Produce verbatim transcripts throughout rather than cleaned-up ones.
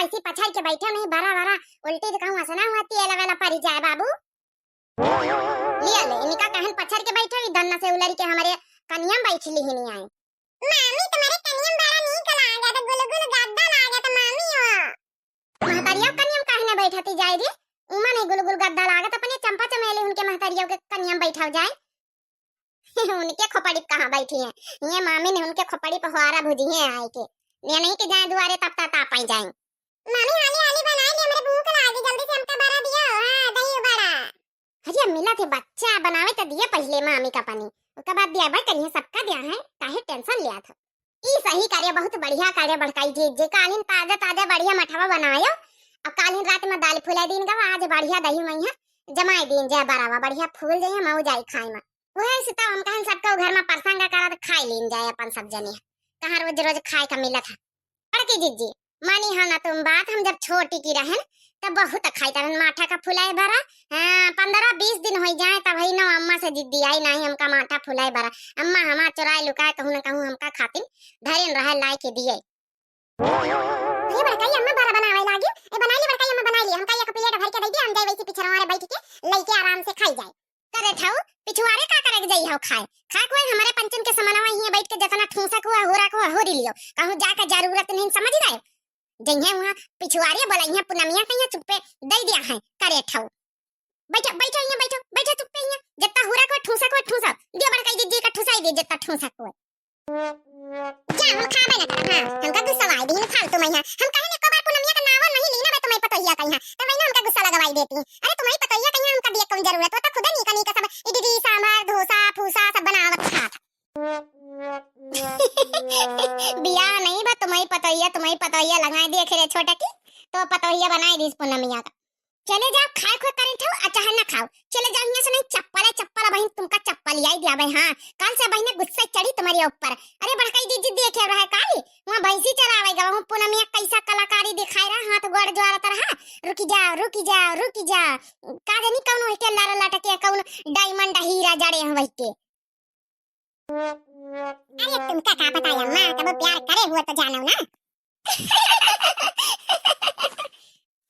ऐसी पछाड़ के बैठे नहीं, बरा बरा उल्टी तो कहूँ असना हुआ तेल वाला परी जाए बाबू। लिया ले, इनका कहन पछाड़ के बैठे, ई धन्ना से उलरी के हमरे कनिया में बैठ लिहिन आए। मामी, तुम्हारे कनिया में बड़ा नीक लागत, गुलगुल गद्दा लागत, मामी हो। महतरिया कनिया में काहे न बैठती जाए रे? उमा नहीं गुलगुल गद्दा लागत, अपने चंपा चमेली उनके महतरिया के कनिया में बैठाव जाए। उनके खोपड़ी पे कहाँ बैठी हैं? ये मामी ने उनके खोपड़ी पे होआरा भुजी हैं आए के। ये नहीं कि जाए दुआरे तब तक तापाई जाए। मामी, हाली हाली बनाई ले, हमरे भूख लागी, जल्दी से हमका बरा दिया, हाँ, दही बड़ा। अरे मिला थे बच्चा, बनावे तो दिया पहले मामी का पानी, ओकर बाद दिया भाई करिए, सबका दिया है, काहे टेंशन लिया था। ई सही करे, बहुत बढ़िया करे बड़काई जी, जे कालिन ताजा ताजा बढ़िया मठवा बनायो, अब कालिन रात में दाल फुला दीन गवा, आज बढ़िया दही मई है, जमाए दीन जाए बरावा, बढ़िया फूल जाए, मऊ जाए खाए में। वही से तो हम कहन सबको घर में परसंगा करा तो खाए लीन जाए अपन सब जने, कहाँ रोज रोज खाए का मिलत है। बड़की जिज्जी, मानी हा ना तुम बात, हम जब छोटी की रहन तब बहुत खाई तरन माठा का फुलाए बरा। हाँ, पन्द्रह बीस दिन होई जाए तब ही ना अम्मा से जिद्दी आई, नहीं हमका माठा फुलाए बरा। अम्मा हमार चुराए लुकाए कहूँ न कहूँ हमका खातिन धरेन रहे लाए के दिए। अरे बड़काई अम्मा बरा बनावे लागी, ए बनाई ली बड़काई अम्मा बनाई ली, हमका एक प्लेट भर के दे दिया, हम जाए वैसे पीछे हमारे बैठ के लेके आराम से खाई जाए। करे ठाऊ, पिछुआरे का करे के जाई हो खाए? खाए कोई हमारे पंचन के समनवा हिये बैठ के जतना ठूसक हुआ, होरा को होरी लियो। कहूँ जाके जरूरत नहीं समझ गए। जइहे वहाँ पिछुआरे बोला, यहाँ पुनमिया कहीं चुप्पे दे दिया है, करे ठाऊ। बैठो, बैठो, यहाँ बैठो, बैठो चुप्पे यहाँ। जितना हुरा को ठूसक हुआ, ठूसा। दिया बड़काई जिज्जी का ठूसाई दे, जितना ठूसक हुआ। जा, हम खाबे न करब, हाँ, हमका गुस्सा आई दीन फालतू में, हाँ। हम कहे एको बार पूनमिया का नावा नहीं लीना बे, तुम्हें पतोहिया कहीं, हाँ, तो वही ना हमका गुस्सा लगवाई देती। अरे, तुम्हें पतोहिया कहीं, हमका दिए कौन जरूरत, वो तो खुदे नीका नीका सब इडली, सांभर, डोसा, फूसा सब बनावत खात। बियाह नहीं बा, तुम्हें पतोहिया, तुम्हें पतोहिया लगाए दिए खेले छोटा की, तो पतोहिया बनाए दीस पूनमिया का। चले जाओ, खाए खुए करे ठाऊ, आ चाहे ना खाओ, चले जाओ यहाँ से, नहीं चप्पल है, चप्पल बहिन, तुमका चप्पल आई दिया भाई। हाँ, कल से बहिन गुस्सा चढ़ी तुम्हारे ऊपर। अरे बड़काई जिज्जी देखे रहे काली, वहाँ भैंसी चरावे गवा, वहाँ पूनमिया कैसा कलाकारी दिखाई रहा, हाथ गोड़ ज्वारत रहा, रुकी जा, रुकी जा, रुकी जा। का जानी कौन वही के लड़ लटके, कौन डायमंड हीरा जड़े हैं वही के। अरे तुमका का बताया माँ, तब प्यार करे हुए तो जानो ना।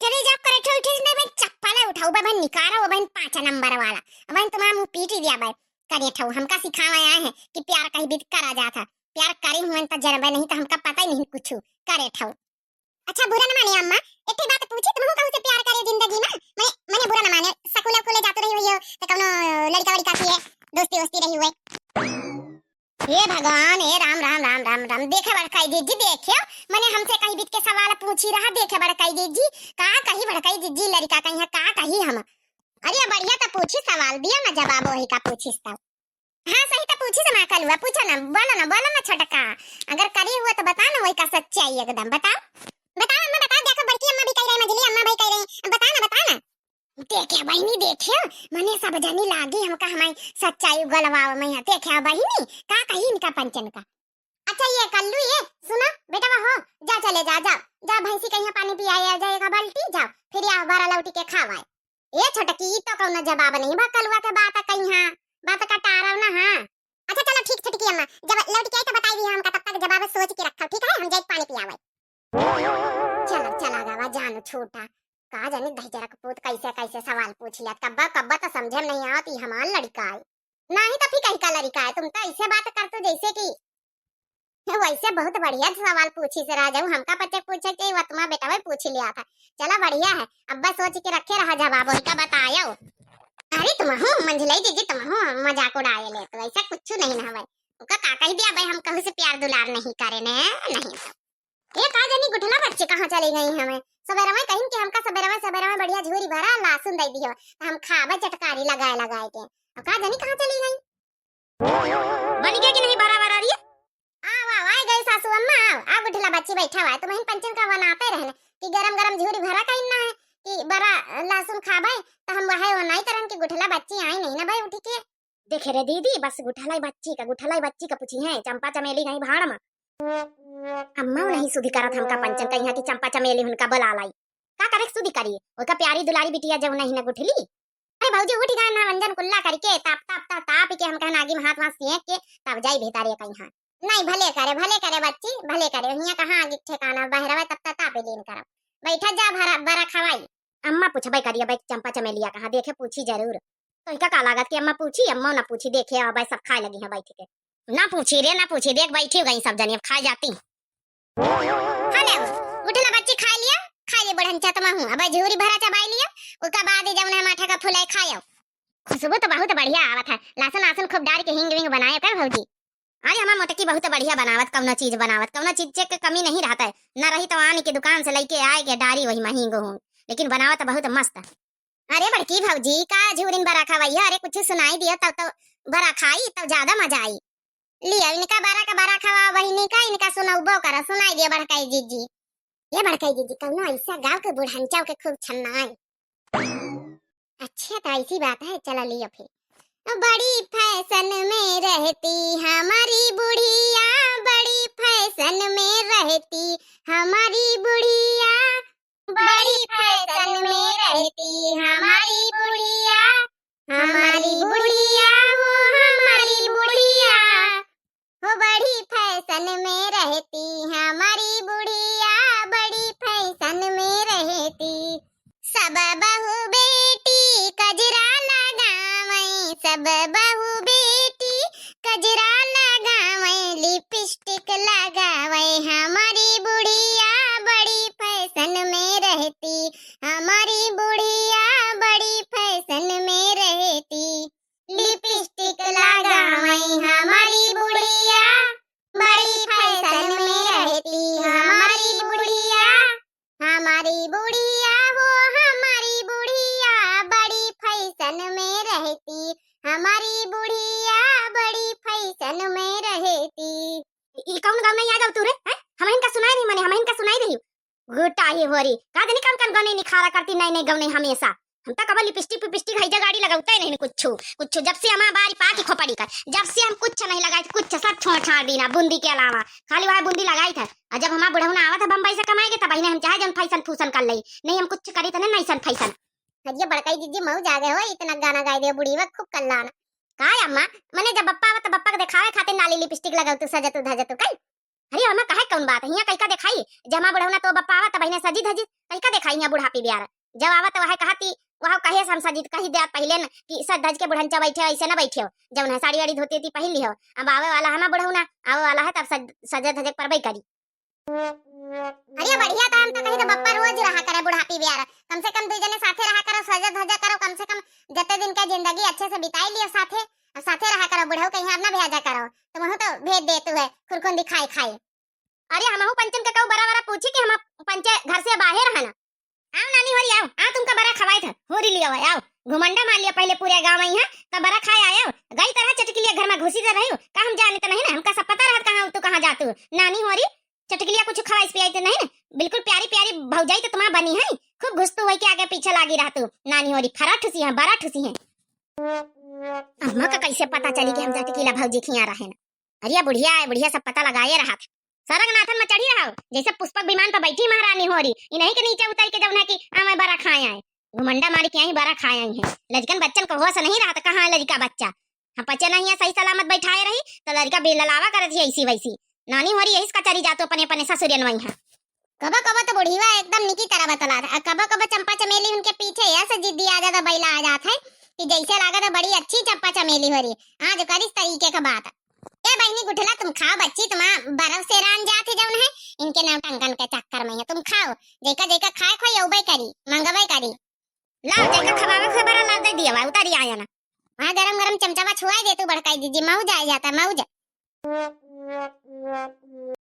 चले जाओ करे ठो उठे नहीं बहन, चप्पल उठाओ बहन, निकारो बहन पाँच नंबर वाला। बहन तुम्हारा मुंह पीट ही दिया बहन। करे ठो हमका सिखावा आए हैं कि प्यार कहीं भी करा जाता। प्यार करे हुए तो जनबे नहीं तो हमका पता ही नहीं कुछ। करे ठो। अच्छा बुरा न माने अम्मा, एक ठे बात पूछी, तुमहू कहूँ से प्यार करे जिंदगी में? मने, मने बुरा न माने, सकुले उकुले जाते रही हुई हो, तो कौनो लड़का वड़का किए दोस्ती वोस्ती रही हुए। हे भगवान, हे राम, राम, राम, राम, राम। देखे बड़काई जिज्जी, देखे, मने हमसे कहीं बीत के सवाल पूछी रहा, देखे बड़काई जिज्जी, का कही बड़काई जिज्जी, लड़का कहीं है, का कही हम? अरे बढ़िया तो पूछी सवाल, दिया ना जवाब वही का पूछिस तब। हाँ, सही तो पूछी से ना कलुआ, पूछो ना, बोलो ना, बोलो ना छोटका, अगर करी हुआ तो बता ना, वही का सच्चाई एकदम, बताओ। बताओ अम्मा, बताओ, देखो बड़की अम्मा भी कह रही, मझली अम्मा भी कह रही, बता ना, बता ना। देखे बहिनी, देखे, मने सब जनी लागी हमका हमारी सच्चाई उगलवावे में है। देखे बहिनी, का कही इनका पंचन का। अच्छा ये कल्लू, ये सुना बेटवा हो, जा चले जा, जा, जा भैंसी कहीं पानी पिया आ जाएगा बाल्टी, जाओ फिर या बारा लौटी के खावाए। ए छोटकी, ई तो कौनो जवाब नहीं बा कलुआ के बात कहीं, हाँ, बात का टारव ना, हाँ। अच्छा चलो ठीक छोटकी अम्मा, जब लौट के आई तो बताई दी हमका, तब तक जवाब सोच के रखो, ठीक है, हम जाए पानी पियावे। चलो चला गवा जानो छोटा, का जाने दहिजरा के पूत कैसे कैसे सवाल पूछ लिया, कब्बा कब्बा तो समझे में नहीं आवत, ई हमार लड़का है, नहीं तो फिर कहीं का लड़का है, तुम तो ऐसे बात करते जैसे कि वैसे बहुत बढ़िया सवाल पूछी से राजा, हमका पचे पूछे के वतमा बेटा वही पूछ लिया था। चला बढ़िया है, अब्बा सोच के रखे रहा जवाब वही का बतायो। अरे तुम हो मंझलाई जीजी, तुम हो मजाक उड़ाए ले, तो ऐसा कुछ नहीं ना हवे। उका का कही दिया भाई, हम कहू से प्यार दुलार नहीं करे ने, नहीं। ये का जानी गुठला बच्ची कहाँ चली गई हमें? सबेरवा कहीं कि हमका सबेरवा सबेरवा बढ़िया झूरी भरा लहसुन दे दियो, तो हम खाबे चटकारी लगाए लगाए के। अब का जानी कहाँ चली गई? बन गया कि नहीं बराबर आ रही है? आओ, आओ, आ गई सासू अम्मा, आओ, आओ गुठला बच्ची बैठा हुआ है। तुम्हें पंचन का बनाते रहने कि गरम गरम झूरी भरा कहीं ना है कि बरा लहसुन खाबे, तो हम वहे वो नहीं तरन कि गुठला बच्ची आई नहीं ना भाई उठी के। देखे रे दीदी, बस गुठलाई बच्ची का, गुठलाई बच्ची का पूछी है, चंपा चमेली नहीं भाड़ में। अम्मा नहीं सुधी करत हमका पंचन का यहाँ की चंपा चमेली उनका बुला लाई। का करे सुधी करी? ओका प्यारी दुलारी बिटिया जब नहीं ना गुठली। अरे भौजी उठ गए ना, मंजन कुल्ला करके ताप, ताप, ताप, ताप के हम कहना आगी में हाथ वाथ सेंक के तब जाई भीतर ये कहीं हाथ। नहीं, भले करे, भले करे बच्ची, भले करे। हियाँ कहाँ आगी ठिकाना, बहरवे तब तक तापे लीन करब। बैठा जा, बरा, बरा खवाई। अम्मा पूछबे करिया, बैठ चंपा चमेलिया कहाँ, देखे पूछी जरूर। तो इका का लागत कि अम्मा पूछी, अम्मा ना पूछी, देखे अब सब खाए लगी हैं बैठ के। ना पूछी रे, ना पूछी, देख बैठी गई सब जनी, अब खाए जाती। खा ले, उठ ले बच्ची, खा लिया, खा ले बढ़न चतमा हूँ। अब झूरी भरा चबाई लिया, ओका बाद ही जौन है माठा का फुलाई खायो। खुशबू तो बहुत बढ़िया आवत है, लहसुन लहसुन खूब डाल के हींग वींग बनाए का भौजी? अरे हमार मोटकी बहुत बढ़िया बनावत, कौनो चीज बनावत, कौनो चीज के कमी नहीं रहता है, न रही तो आन के दुकान से लेके आए के डारी वही में हींग हूँ, लेकिन बनावत बहुत मस्त। अरे बड़की भौजी, का झूरिन बरा खवाई है? अरे कुछ सुनाई दिया तब तो बरा खाई, तब ज्यादा मजा आई। लिया इनका बरा का बरा खवा बहिनी का, इनका सुनौबो करा, सुनाई दिया बड़काई जीजी। ये बड़काई जीजी, कौनो ऐसा गाँव के बुढ़ंचा के खूब छन्ना है। अच्छा तो ऐसी बात है, चला लिया फिर। बड़ी फैशन में रहती हमारी बुढ़िया, बड़ी फैशन में रहती हमारी बुढ़िया, बड़ी फैशन में रहती हमारी बुढ़िया, हमारी बुढ़िया हो, हमारी बुढ़िया हो, बड़ी फैशन में रहती हमारी बुढ़िया, बड़ी फैशन में रहती। सब बहू बेटी कजरा लगावै, सब बहू बेटी कजरा लगावै, लिपस्टिक लगावै, हमारी बुढ़िया बड़ी फैशन में रहती, हमारी बुढ़िया बड़ी फैशन में रहती। लिपस्टिक लगावै, हमारी बुढ़िया बड़ी फैशन में रहती, हमारी बुढ़िया, हमारी बुढ़िया हो, हमारी बुढ़िया बड़ी फैशन में रहती, हमारी बुढ़िया बड़ी फैशन में रहती। ई कौन गाँव नहीं आ जाओ तू रे, हैं? हमहिन का सुनाई नहीं, मने हमहिन का सुनाई रही। गुटा ही होरी, का देनी कौन कौन गौने निखारा करती, नई नई गौने हमेशा। हम तो कबो लिपस्टिक पिपस्टिक है गाड़ी लगौते नहीं कुछ, कुछ। जब से हमार बारी पाकी खोपड़ी कर, जब से हम कुछ नहीं लगाई, कुछ सब छोड़ छाड़ दीना बूंदी के अलावा, खाली वह बूंदी लगाई था। और जब हमार बुढ़ौना आवत है बम्बई से कमाएगे, तब इन्हें हम चाहे जौन फैशन फूशन कर लई, नहीं हम कुछ करी तो नहीं ऐसन फैशन। अरे बड़काई जीजी मऊ जागे हो, इतना गाना गाए दे बुढ़ीवा खूब कल्लाना। काय अम्मा, मने जब बप्पा आवत बप्पा के देखावे खातिर नाली लिपस्टिक लगौतू सजतू धजतू कई? अरे ओमा कहे कौन बात है, हियाँ कई का देखाई? जमा बुढ़ौना तो बप्पा आवा तब इन्हें सजी धजी कई का देखाई हियाँ बुढ़ापी बियार। जब आवा तो वह कहती, वह कहे से हम सजी कही दे पहले न कि सज धज के बुढ़ंचा बैठे, ऐसे न बैठे हो। जब उन्हें साड़ी वाड़ी धोती थी पहन ली हो, अब आवे वाला हमा बुढ़ौना, आवे वाला है तब सज, सजे धजे परबई करी। अरे बढ़िया, तो हम तो कही तो बप्पा रोज रहा करे बुढ़ापी बियार, कम से कम दू जने साथे रहा करो, सजे धजे करो, कम से कम जते दिन का जिंदगी अच्छे से बिताई लियो साथे। अब साथे रहा करो, बुढ़ऊ कहीं अब ना भेजा करो, तुमहू तो भेज देतू है खुरकुंदी खाए खाए। अरे हमहू पंचन के कहू बरा बरा पूछी कि हम पंचे घर से बाहर है ना। आओ नानी होरी आओ, आओ तुमका बरा खवाए था, होरी लियो आओ, आओ। घुमंडा मार लिया पहले पूरे गाँव में यहाँ, तब बरा खाए आयो। गई तरह चटकी लिया घर में घुसी तो रही हो, का हम जाने तो नहीं ना, हमका सब पता रहत कहाँ तू कहाँ जातू। नानी होरी चटकलिया कुछ खवाइस पियाई तो नहीं ना, बिल्कुल प्यारी प्यारी भौजाई तो तुम्हार बनी है, खूब घुसतू वही के आगे पीछे लागी रहतू। नानी होरी फरा ठुसी है, बरा ठुसी है। अम्मा का कैसे पता चली कि हम चटकीला भौजी खिया रहे ना? अरे बुढ़िया है, बुढ़िया सब पता लगाए रहा था। सरग नाथन में चढ़ी रहो, जैसे पुष्पक विमान पर बैठी महारानी होरी, इन्हीं के नीचे उतर के जौन है कि आवे बरा खाए आए। घुमंडा मारी के आई बरा खाए आई है। लड़कन बच्चन को होश नहीं रहा तो कहाँ है लड़का बच्चा? हम पचे नहीं है, सही सलामत बैठाए रही तो लड़का बेललावा करत ही ऐसी वैसी। नानी होरी यही कचरी जातो अपने अपने ससुरन वही है। कबो कबो तो बुढ़ीवा एकदम निकी तरह बतला था, कबो कबो चंपा चमेली उनके पीछे ऐसे जिद्दी आ जाता, बैला आ जात है कि जैसे लागत है बड़ी अच्छी चंपा चमेली होरी। आज करिस तरीके का बात। ए बहिनी गुठला, तुम खाओ बच्ची, तुम्हार बर्फ से रान जात है जौन है, इनके नौटंकन के चक्कर में है, तुम खाओ, जेका जेका खाए खोई औबे करी, मंगबे करी। लाओ, जेका खवावे खोई बरा ला दे दिया, उतारी आया ना। वहाँ गरम गरम चमचावा छुआई दे तू बड़काई जीजी, मऊ जाए जाता, मऊ जा।